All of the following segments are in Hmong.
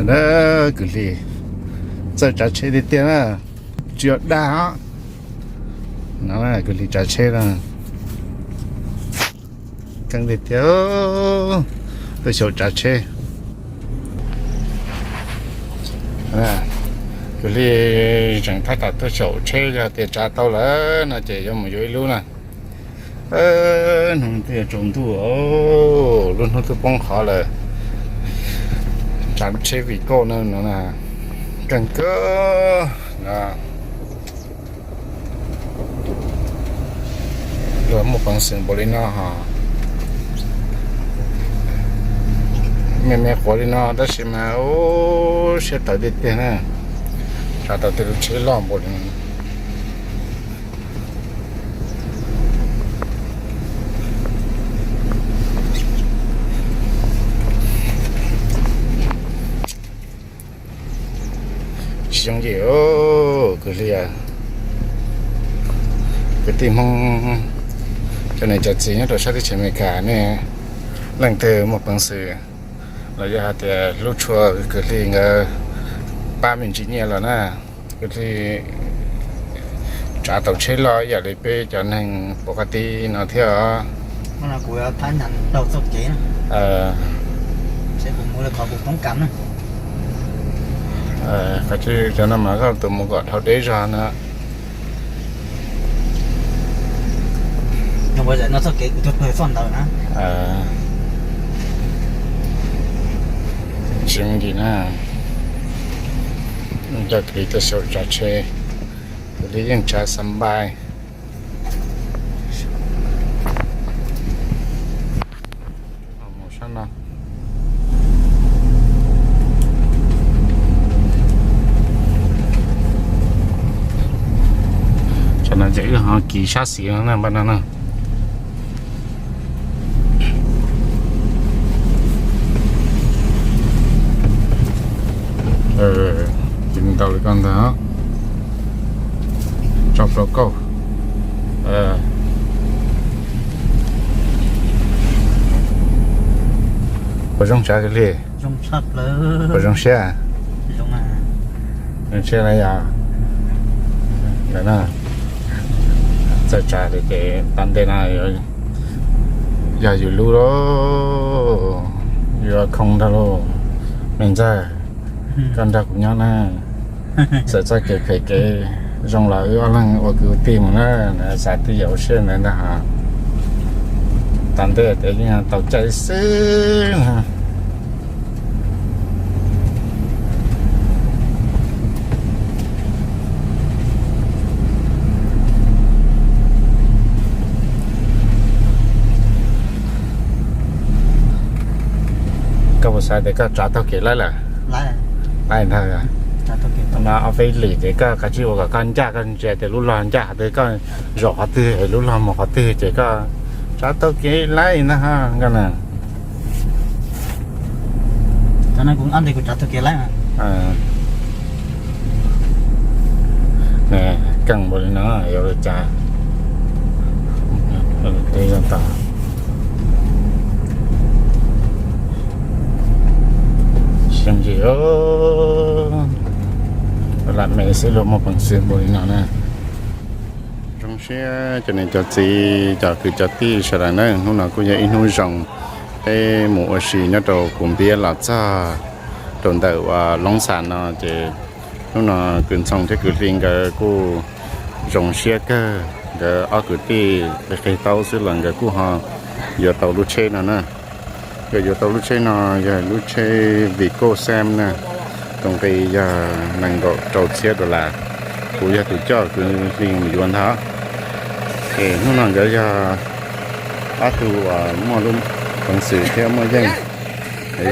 Na, kwv Hli txawj tsav tsheb tiag tiag na, tsis yog dag os. No kwv Hli tsav tsheb no, keej tiag tiag, tuaj xyaum tsav tsheb. Kwv Hli tseem tab tom tuaj xyaum tsheb, yog tias tsav tau lawm no ces yuav mus yuav ib lub na. Hnub twb yuav tsaus ntuj, lub hnub twb poob qho lawm. Tsav tsheb vim kauj no no na, keej kawg. Luag muaj peev xwm npaum li no ho, me me quav li no tab sis mas ub, siab tawv tiag tiag na, tsav tau tej lub tsheb loj npaum li no. Tsis yooj yim, kwv Hli, kwv tij Hmoob, cov niam cov txiv nyob rau sab teb chaws Amelikas nej leej twg muaj peev xwm los yog hais tias hlub tshua kwv Hli nkawd pab me ntsis nyiaj los na, kwv Hli tsav tau tsheb loj ib yam li peb cov neeg pov qab tib no thiab os. Qhov tsis cov no mas koj tus mus kom dhau deb zog na. Tsis mus dim na, coj kwv Hli tuaj xyaum tsav tsheb, kwv Hli yeej tsav xav npai. Tsam no ces wb ho kis sab xis no na, npaj no na. Kis ntau li ko ntag. Tso plaub kauj. Puas zoo tsav kwv Hli? Puas zoo siab? Zoo siab na yog. Ntawm no txawj tsav li ces tas ntej no yog yus lub lauj, yuav khoo ntag lauj. Me ntxawg, koj nrog kuv nyob na, txawm txoj kev phem kev zoo los wb ob leeg ua kwv ua tij mus na, xav twj ywm ua siab ntawd ntag. Tas ntej tias yeej tau caij xwb. Koj puas xav tias koj tsav taug kev laib lawm? Laib ntag. No ob peb lwm ces koj kav tsij ua kom koj ncaj, koj ntsia tias lub log ncaj qhov twg, koj zaum qhov twg, lub log mus qhov twg ces koj tsav taug kev laib ntag koj na. Keej npaum li no yuav ua cas. Tsis yooj yim, lam me xwb luag muaj peev xwm npaum li no na. Zoo siab cov niam cov txiv cov kwv cov tij sawv daws na, hnub no kuj yog ib hnub zoo, peb mus ua si nyob rau Kus Npiab los txog rau ntawm uas Loob Xas no ces hnub no kwv Ntxhoo thiab kwv Hli nkawd kuj zoo siab kawg, nkawd ob kwv tij qig qig taub xwb los nkawd kuj ho yuav tau lub tsheb no na. Nkawd yuav tau lub tsheb no yog lub tsheb Vigo Sam na, tus nqi yog nees nkaum rau txhiab dollar. Kuv yog tus coj, kwv Hli mus yuav ntag. Es hnub no nkawd yog ob tug uas muaj lub peev xwm thiab muaj yeej,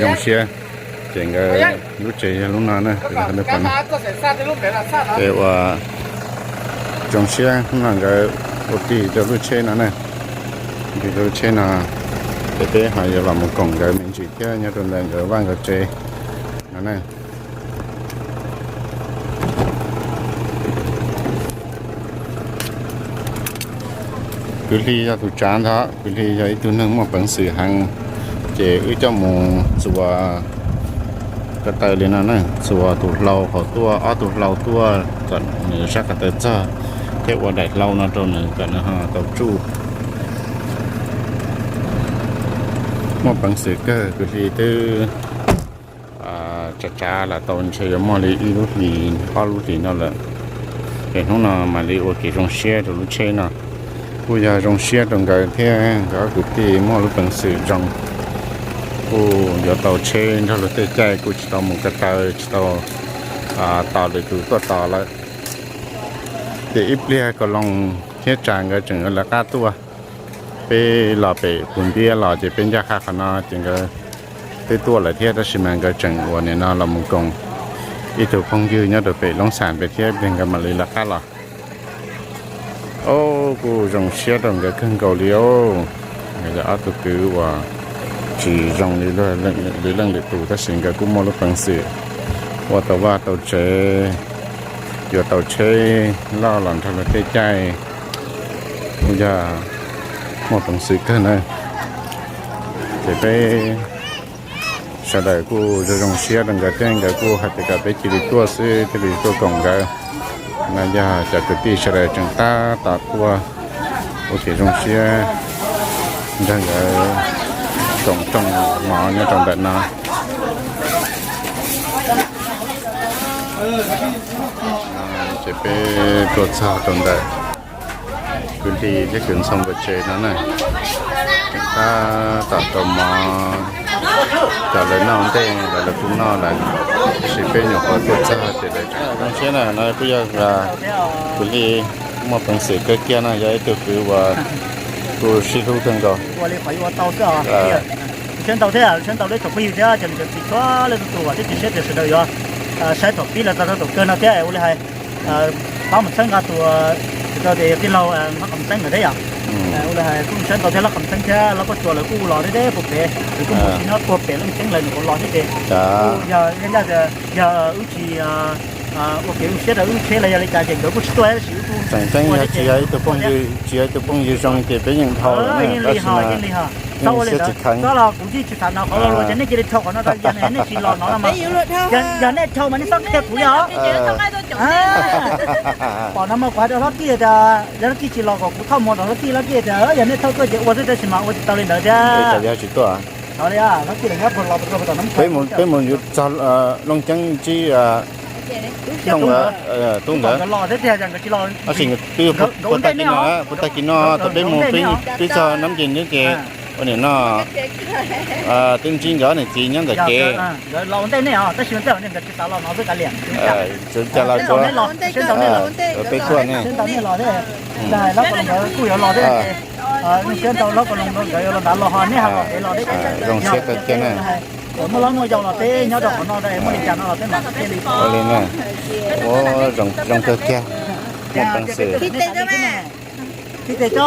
zoo siab. Ces nkawd lub tsev yog lub no na. Ces uas zoo siab hnub no nkawd ua tig rau lub tsheb no na. Tig rau lub tsheb no, ces peb ho yuav los mus koom nkawd me ntsis thiab nyob rau ntawm nkawd vaj nkawd tsev no na. Kwv Hli yog tus tsav ntag, kwv Hli yog ib tug neeg muaj peev xwm heev, ces wb coj mus txuas Ko taw li no na, txuas tus hlau hauv tuaj, ob tug hlau tuaj kom nws sab ko taw txog, thiab ua daim hlau no rau nws kom nws ho tau tsuj. Muaj peev xwm kawg, kwv Hli twb tsav tsav los tau ntshe yuav muaj li ib lub hlis ob lub hlis no lawm. Es hnub no mam li ua kev zoo siab rau lub tsheb no. Kuj yog zoo siab rau nkawd thiab nkawd ob kwv tij muaj lub peev xwm zoo, kuj yuav tau tsheb nrog luag tej caij, kuj tsis tau mus ko taw, tsis tau tos lwm tus tuaj tos lawm. Ces ib pliag Koos Loos thiab Tsas nkawd tseem yuav lawv qab tuaj. Peb los pem Pus Ntiab los ces peb ncaj qha qhov no ces nkawd twb tuaj lawm thiab, tab sis mas nkawd tseem uas nim no los mus koom ib tug phooj ywg nyob rau pem Loob Xam pem thiab, ib pliag nkawd mam li lawv qab los. Ob, kuj zoo siab rau nkawd kawg nkaus li os. Nkawd yog ob tug kwv uas tsis zoo li leej lwm tus, tab sis nkawd kuj muaj lub peev xwm ua tau vaj tau tsev, yuav tau tsheb loj los nrog luag tej caij, kuj yog muaj peev xwm kawg na. Ces peb sawv daws kuj zoo zoo siab rau nkawd thiab, nkawd kuj hais tias kom peb cia li tuaj xwb thiaj li tuaj koom nkawd. No yog cov kwv tij sawv daws tseem tab tom tuaj ua kev zoo siab nrog nkawd koom rooj mov nyob rau ntawm no. Ces peb tuaj txog rau ntawm kwv Hli thiab kwv Ntxhoo nkawd tsev no na, tseem tab tom rau mov, cov lawv noj ntej los lawv kuj noj lawm, tab sis peb nyuam qhuav tuaj txog ces lawv zoo siab na. No kuj yog kwv Hli muaj peev xwm kawg kiag no, yog ib tug kwv uas kuj sib hlub kawg nkaus. Ua li qhov yuav ua tau xwb os. Siab ntau thiab, siab ntau rau tsoom phooj ywg thiab cov niam cov txiv txhua leej txhua tus uas twb cia siab tias sawv daws yuav saib thaum pib los txog rau thaum kawg no thiab. Ua li hais pab mus txhawb nqa tus, tus rau tias yog tij laug Hlob Qhov Xeeb lawm thiab yom. Ua li hais kuj siab ntau thiab Hlob Qhov Xeeb thiab Hlob Paj Tsuas lawv kuj los thiab, puag pem lawv kuj mus tsis nyob puag pem Looj Ceeb lawv nws kuj los thiab ces kuj yog ncaj tias yog wb tsis ua kev zoo siab rau wb tsheb los yog li cas ces nkawd kuj tsis tuaj tab sis wb kuj tseem ceeb yog tsis yog ib tug phooj ywg, tsis yog ib tug phooj ywg zoo ces peb yeej dhau lawm na, tab sis mas yeej siab tsis kheev. Txhob los kuv yeej tsis xav hnov qhov lo lus tias nej cia li rho qhov no rau yog nej tsis los no no mas, yog nej rho mas nej txhob qhia kuv yog. Pom no mas kuv hais rau Hlob Kij tias yog Hlob Kij tsis los kom kuv thauj mus rau Hlob Kij, Hlob Kij tias yog nej thauj tuaj ces ua xwb tab sis mas ua tsis tau li ntawd thiab. Tsis tuaj. Peb mus txog Looj Ceeb ntsib Tooj nkawd, Tub nkawd. Tab sis twb puag tag kis no, puag tag kis no thaum peb mus twb txog Nab Nce Neb ces ua nim no twb ntsib nkawd niam txiv nyob ntawm kev. Tsis ua cas los tsuav peb tuaj ne. Siab ntau Hlob Kom Loos nkawd kuj yuav los thiab. Siab ntau Hlob Kom Loos nkawd yuav los nrad los ho nej ho los pem los thiab. Zoo siab kawg kiag na. Muaj hlob muaj yau los peb nyob rau qhov no muaj li cas no los peb mam li. Ua li na. Ua zoo kawg kiag. Muaj peev xwm. Khi tes tso,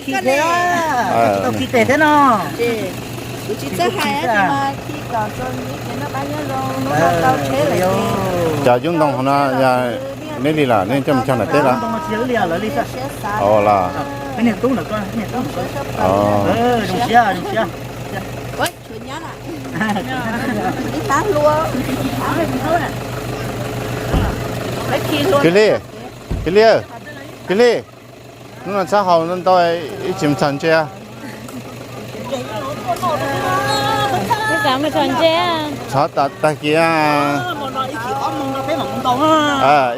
khi tes, tsis tau khi tes thiab no. Cov yub ntoo hauv no yog neb li los nej coj mus cog nram teb los? Los, Kiv Li, Kiv Li, Kiv Li, hnub no txhob haus ntau, ib chim txog ntse. Txog tag kis,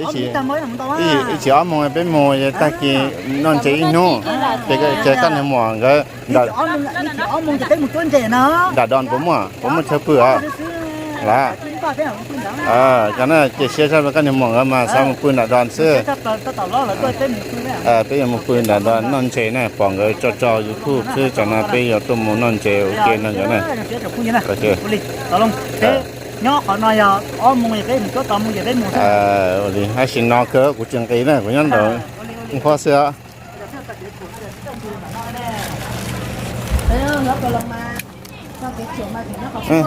ib chim ob moos peb mus, tag kis noj ntse ib hnub, ces koj niag muam nkawd nram Don puas muaj, puas muaj chaw pw os? Los, koj na cia siab zog rau koj niag muam nkawd mas xav mus pw nram Don xwb. Peb yuav mus pw nram Don noj ntse na, pom nkawd tso tso YouTube xwb, tsam no peb yuav tuaj mus noj ntse ua ke nrog nkawd na. Nyob qhov no yog ob moos peb mus, tab sis no kawg kuv tsis nqis na, kuv nyob ntawm nqhuab xwb os.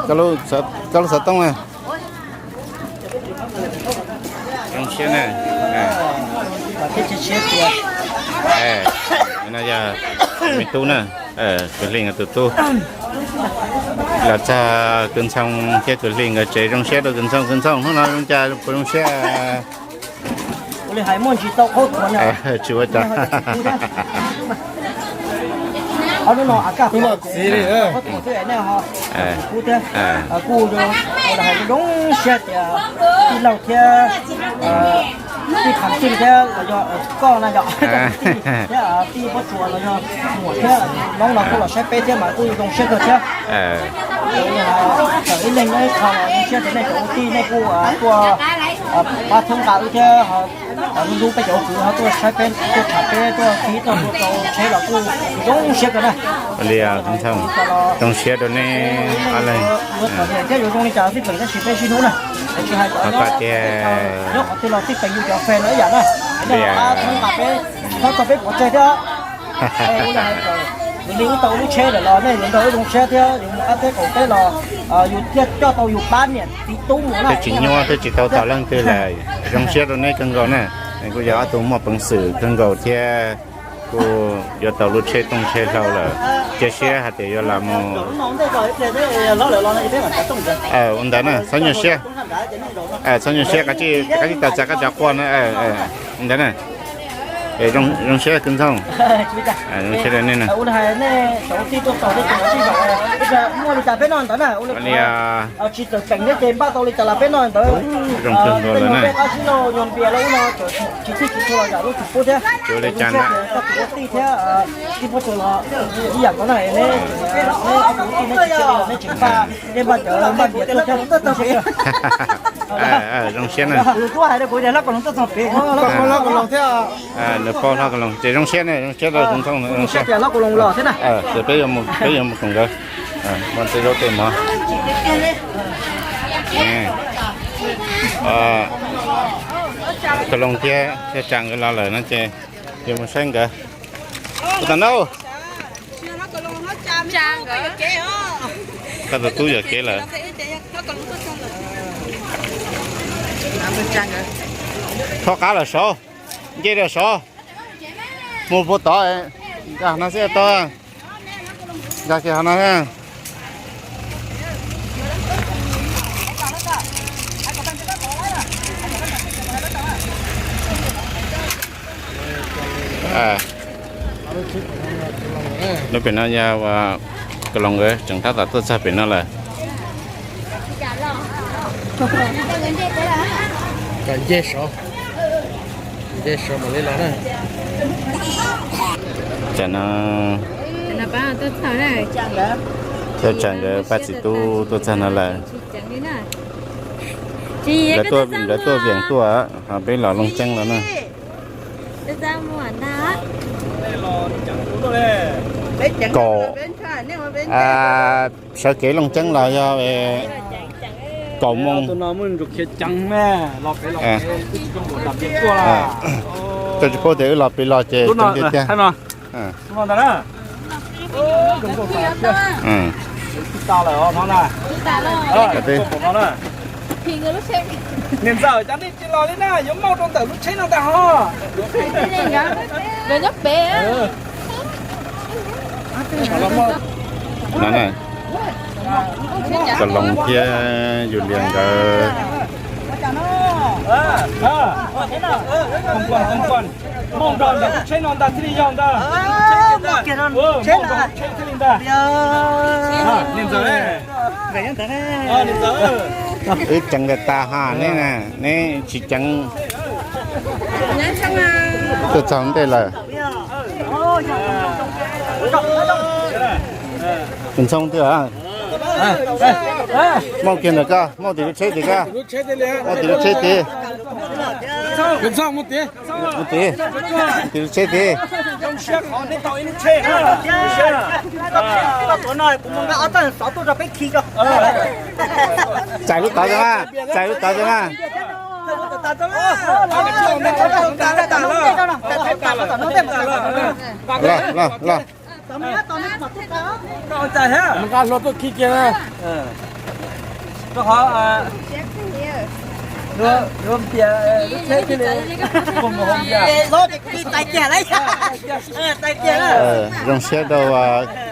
Koj lub xov tooj na. No yog me tub na, Kwv Hli nkawd tus tub. Los txog Kwv Ntxhoo thiab Kwv Hli nkawd tsev, zoo siab rau Kwv Ntxhoo. Kwv Ntxhoo, hnub no zoo cas puas zoo siab? Tsis ua cas. Kuj zoo siab tias tij laug thiab tij Kham Xyeej thiab los yog koj na yom, thiab tij Pob Tsuas los yog Muam thiab Noob no kuj los saib peb thiab mas kuj zoo siab kawg thiab. Txawm ib leeg nyob ib qho los zoo siab tias nej cov ua tij nej kuj tuaj pab thoob nqa wb thiab, hlub hlub peb cov ua kwv ho tuaj saib peb, tuaj tsham peb, tuaj qhib tuaj tua rau tsheb los kuj zoo siab kawg na. Li, zoo siab rau nej ob leeg. Thiab yuav zoo li cas xij peem tab sis peb sib hlub na, tsis hais cov nyob qhov twg los xij peem yus cov fes los ib yam na. Pab thoob nqa peb, txhob tso peb pov tseg thiab. Yog li wb tau lub tsheb lawm los nej yuav nrog wb zoo siab thiab, yus mus qab teb qaum teb los yus thiaj coj tau yus pab niam txiv tub mus na. Twb tsis nyuaj, twb tsis tau tom leej twg lawm. Zoo siab rau nej kawg nkaus na. Kuj yog ob tug muaj peev xwm kawg nkaus thiab kuj yuav tau lub tsheb tooj tsheb hlau lawm. Cia siab hais tias yuav los mus. Ua ntawd na, txhob nyuaj siab. Txhob nyuaj siab, kav tsij tawm txav koj cov quaj na. Ntawd na, zoo siab Kwv Ntxhoo. Zoo siab rau nej na. Li, tsis txawm peem thiab ces npaj tau li cas los peb noj ntawd. Zoo kawg nkaus lawm na. Peb qab sib lauj, nyuag npias lawm ub no tsis txhij tsis txhua los yam lub tsis pub thiab. Zoo siab tias koj tus ua tij thiab tij Pob Tsuas los ib yam nkaus na, neb, neb ob tug ua tij neb tsis cia li los neb tseem npaj, neb npaj cawv npaj npias tuaj thiab. Zoo siab na. Nws paub hlob Kaus Loos ces zoo siab na, zoo siab rau Kaus Loos, zoo siab tias hlob Kaus Loos los thiab na. Ces peb yuav mus, peb yuav mus koom nkawd, ua tej zaub tej mov. Kaus Loos thiab, thiab Tsam nkawd los lawm no ces yuav mus saib nkawd. Ua tam no, koj tus tub yuam kev lawm. Thov qab lawm saud, nce lawm saud, mus puag tod, nkag no xwb tau, nkag kiag hauv no. Lub pem no yog Kaus Loos nkawd tseem tab tom tuaj txog pem no lawm. Nce saud, nce saud mam li los na. Tam no, Tsam nkawd pab txiv tub tuaj txog no lawm. Lawv tuaj, lawv tuaj Vias tuaj, ho peb los Looj Ceeb los na. Kaum, sawv kev Looj Ceeb los yog kaum moos. Koj tsis paub tias wb los pem los ces ceev tiag tiag. Niam ntxawm, cov nej tsis los li na, yuav maub rau ntawm lub tsheb no ntag ho. No na, Kaus Loos thiab Yus Lias nkawd. Maub nrog ntawm lub tsheb no ntag thiaj li yog ntag. Maub nrog lub tsheb thiaj li ntag. Niam ntxawm, wb ceev tas tas ha neb na, neb tsis ceev. Tuaj txog ntej lawm. Tus Ntxhoo twg? Maub kiag ntawm koj, maub tim lub tsheb tim koj, maub tim lub tsheb tim. Tus Ntxhoo, maub tim, maub tim, tim lub tsheb tim. Txais lub tod tau mas, txais lub tod tau mas. Los, los, los. Nqa hluas tuaj khi kiag na. Zoo siab rau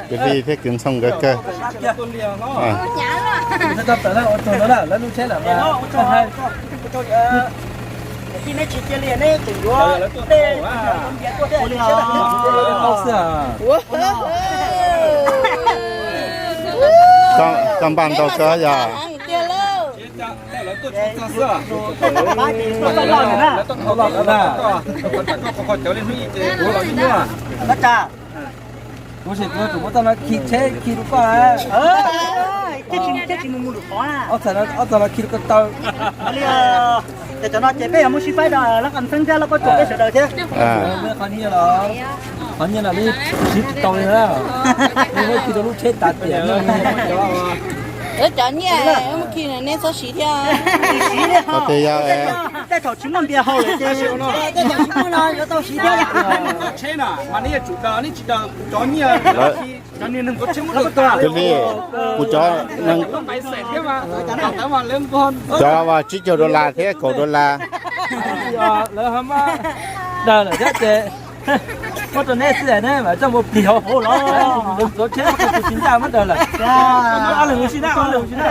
kwv tij thiab kwv Ntxhoo nkawd kawg. Koj npaj ntau kawg yog. Kuv tsis tau muab txoj no khi tsheb khi rau koj. Ob txoj no khi rau koj tau. Ces cov no ces peb yuav muab sib faib rau lab qas ntxeeb thiab lab pob tsuas peb sawv daws thiab. Qhov nyiaj los, qhov nyiaj los li siv tsis tau li na. Muab khi rau lub tsheb tas tiam. Cov nyiaj muab khi nej txhob siv thiab. Tej thaum tsis muaj npias haus lawm ces tej thaum tsis muaj no yuav tau siv thiab. Tsheb na mas nej yuav tsum daws, nej tsis daws cov nyiaj. Kwv tij, kuv cov neeg, cov vas tsib caug dollar thiab kaum dollar. Lawv ho muab daws lawm thiab ces muab rau neb xwb ne, mas coj mus plig hauv hauv los lawv txov tsheb muab rau tus tsis ncaj muab daws lawm. Ob leeg ua si na, ob leeg ua si na.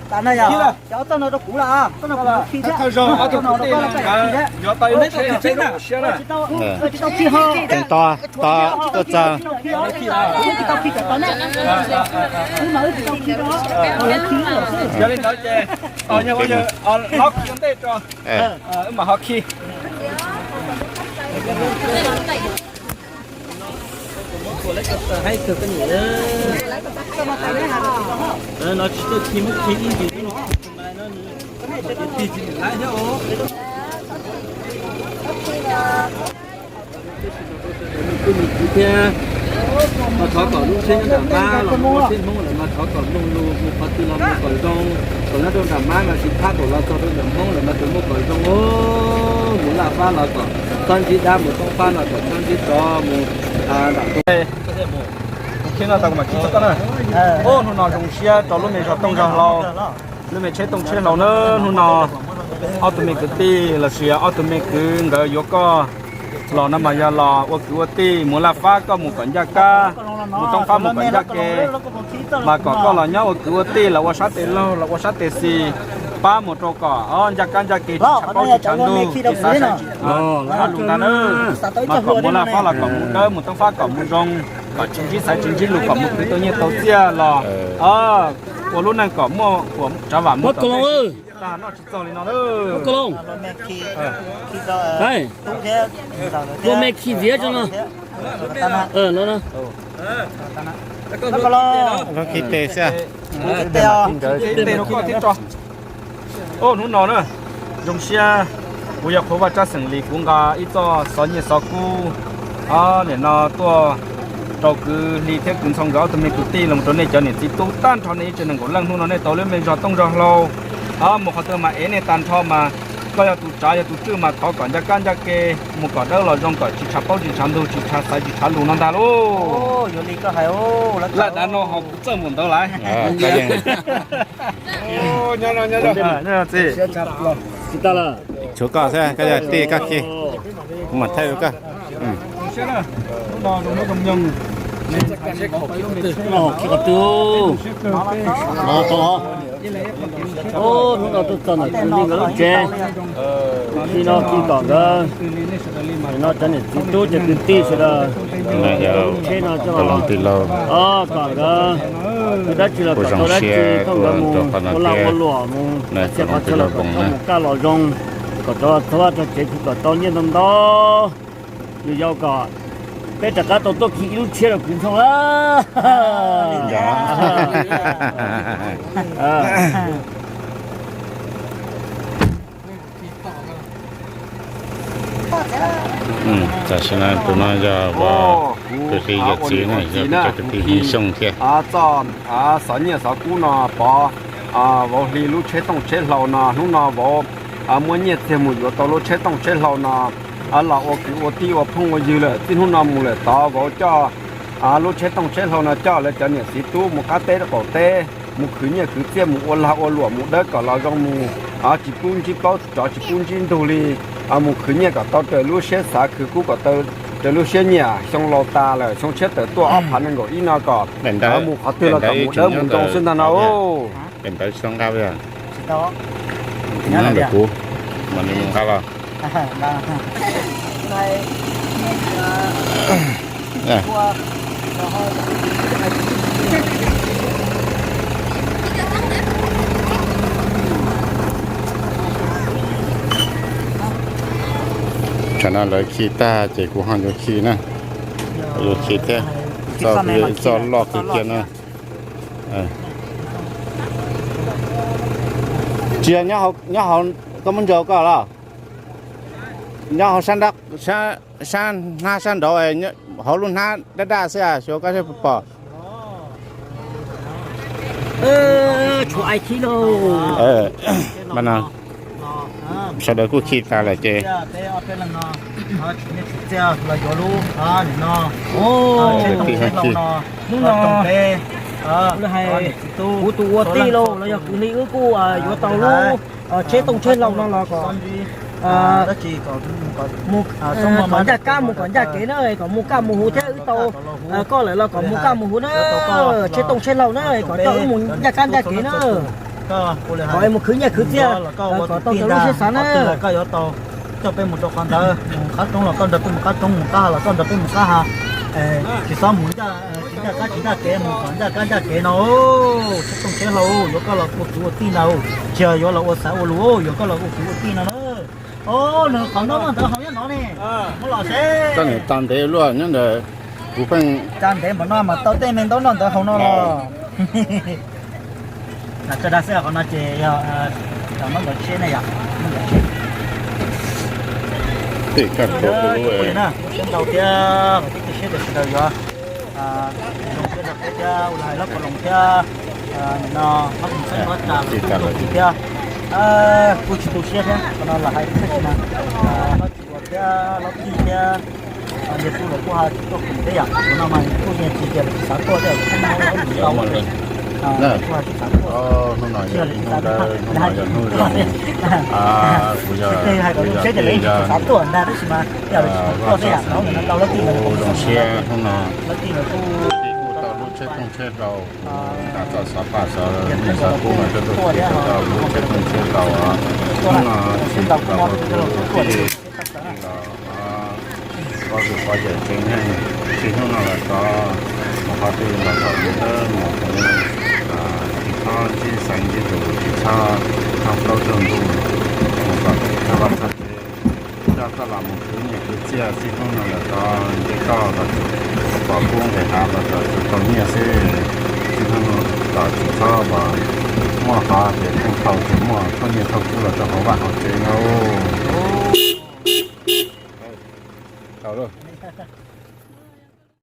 Cov no yog, cov ob txoj no rau kuv lawm, txoj no kuv khi thiab, txoj no rau koj lawm. Tsis tau khi ho. Tseem tos, tos tuaj txog. Wb tsis tau khi cov tod na. Wb mas wb tsis tau khi rau, lawv khi lawm xwb. Yog li ntawd ces tos yog ua yawg hlob khi ua ntej tso, wb mam ho khi. No tsis tuaj khi muab khi ib ntsis. Thiab mas thov kom lub tsheb nyob nram mab los mus ua tsheb Hmoob lawm mas thov kom mloog lus mus qhov twg los mus kom zoo, kom nyob rau nram mab mas tsis thab kom los txog rau nram Hmoob lawm mas tus muaj kom zoo os. Mus Laj Fab los kom txhob ntsib dab, mus Toob Fab los kom txhob ntsib tsov, mus nram Hnub no zoo siab rau lub me zos Tooj Zos Hlau, lub me tsheb Tooj tsheb Hlau na. Hnub no ob tug me kwv tij los sis ob tug me kwv nkawd yuav koj los no mas yog los ua kwv ua tij, mus Laj Fab koj mus kom ncaj kab, mus Toob Fab mus kom ncaj ke, mas kom koj los nyob ua kwv ua tij los ua sab tes laug los ua sab tes xis, pab mus rau kom ncaj kab ncaj ke, tsis tshav paub tsis tshav ntug, tsis xav sai tsis lus ntag na. Mas kom mus Laj Fab los kom mus dawb, mus Toob Fab kom mus zoo, kom tsis ntsib xaiv tsis ntsib lus, kom mus khwv tau nyiaj tau txiaj los ua lub neej kom muaj ua tsav vam muaj tau tag noj tsis txog li no. Ua me khi viav tso no. Khi tes xwb. Hnub no na, zoo siab, kuv yog qhuav Vaj Tsab xeem Lis, kuv nqa ib txoj xov nyiaj xov kub nim no tuaj rau kwv Hli thiab kwv Ntxhoo nkawd ob tug me kwv tij los rau nej cov niam txiv tub tag nrho nej ib tsev nees nkaum leej. Hnub no nej tau lub me zog Tooj Zog Hlau, mus qhov twg mas ev nej tag nrho mas koj yog tus tsav yog tus tswj mas thov kom ncaj kab ncaj ke, mus kom dawb los zoo, kom tsis tshav paub tsis tshav ntug, tsis tshav xaiv tsis tshav lus no ntag lauj. Laj dav no ho kuv txawj mus ntawd lawm. Tshuav koj xwb, koj yog tij koj khi, kuv mam thaij rau koj. Hnub no tuaj txog ntawm kwv Hli nkawd lub tsev, khi no khi kom nkawd, no cov niam txiv tub cov kwv tij sawv daws, tsheb no coj los, kom nkawd, dab tsi los kom tau dab tsi, kom nkawd mus ua lag ua luam mus, txhia qhov chaw los kom tau mus kaj los zoo, kom tau txog vaj txog tsev khi kom tau nyiaj ntau ntau. Yus yau kom peb rov qab tau tuaj khi ib lub tshiab rau kwv Ntxhoo na. Tam sim no tus no yog kwv Hli yawm txiv na, yog cov kwv tij Hmoob Xyooj thiab. Txoj xov nyiaj xov kub no pov vauv Hli lub tsheb tooj tsheb hlau no, hnub no vauv muab nyiaj txiag mus yuav tau lub tsheb tooj tsheb hlau no los ua kwv ua tij ua phooj ua ywg lawm. Txij hnub no mus lawm tod vauv coj lub tsheb tooj tsheb hlau no coj lawv cov niam txiv tub mus qab teb qaum teb, mus khwv nyiaj khwv txiaj, mus ua lag ua luam, mus dawb kom los zoo, mus tsis pub ntsib plaub tsov, tsis pub ntsib ntug li, mus khwv nyiaj kom tau raws lub siab xav, khwv kub kom tau raws lub siab nyiam. Xyoo laus tas lawm, xyoo tshiab tawm tuaj ob phav nees nkaum ib no kom mus qhov twg los kom mus dawb mus zoo xwb ntag no. Ntawd tsis tau nqa li. Nyob ntawm kuv, mas nws mus nqa los. Tsam no lawv khi tag ces kuv ho yuav khi na. Yuav khi thiab. Txoj loj kawg kiag na. Tsis yog nyob hauv, koj muab ntsaws koj los? Nyob hauv sab, sab hnab sab nraud, hauv lub hnab daj daj xwb, xyov koj pom. Sawv daws kuj khi tas lawm ces. Kuv tus ua tij lauj los yog kwv li wb kuj yuav tau lub tsheb tooj tsheb hlau no los kom mus kom ncaj kab mus kom ncaj kev na, kom mus kaj mus huv thiab wb tau koj lawm los kom mus kaj mus huv na, tsheb tooj tsheb hlau na, kom coj wb mus ncaj kab ncaj kev na, kom mus khwv nyiaj khwv txiaj kom tau raws lub siab xav na. Coj peb mus rau qhov ntawd, mus qab roob los koj nrog peb mus qab roob, mus qab ha los koj nrog peb mus qab ha. Tsis txhob mus ncaj, tsis ncaj kab tsis ncaj kev, mus kom ncaj kab ncaj kev no. Tsheb tooj tsheb hlau, yuav koj los ua kwv ua tij no, tsis yog yuav los ua xav ua lus, yuav koj los ua kwv ua tij no na. Nws qhov ntaub no ntawd haus nyob no ne, muab los seb. Koj niam tas ntev luaj nyob ntawd, kuv pheej tas ntev npaum no mas tau tej me ntaub no ntawd haus no los. Tso dag xwb, qhov no ces yog muab nkawd tshiab ne yom, muab nkawd tshiab. Tej kaj khov lub siab ntau thiab, qhov twb tu siab tias sawv daws yuav zoo siab rau peb thiab, ua lawv hlob Pov Loos thiab, nim no hlob Pov Loos xeeb hlob Tsa los kuj tuaj thiab, kuj tsis tu siab thiab, qhov no los hais txog tsis na, hlob Tsuas thiab hlob Tij thiab, ntiag tub los kuj ho tsis tuaj koom thiab yom, tus no mas kuj yeej tsis tias lawv tsis xav tuaj thiab, kuj ho tsis xav tuaj, hnub no yog ib hnub dawb, hnub no yog hnub zoo, kuv yog, kuv yog tij yog zoo siab hnub no, kuv tij kuj tau lub tsheb tooj tsheb hlau, tas txoj xov paj xov nyiaj xov kub no coj tuaj, kuv tij kuj tau lub tsheb tooj tsheb hlau, hnub no tsis los ua kuv tij los pov zus pov yawm tsev neeg, txij hnub no los tso, mus qhov twg los kom mus dawb mus huv, tsis txhob ntsib xaiv ntsib tus, tsis txhob raug plaub raug ntug, mus kom txog vaj txog tsev, coj koj los mus khwv nyiaj khwv txiaj, txij hnub no los tso, ntsib koj los tsuas pom kub nqis hav los tsuas tau nyiaj xwb, txij hnub no los tsis txhob muaj qhov tias pheej thauj tsis muaj thauj nyiaj thauj kub los rau hauv vaj hauv tsev no.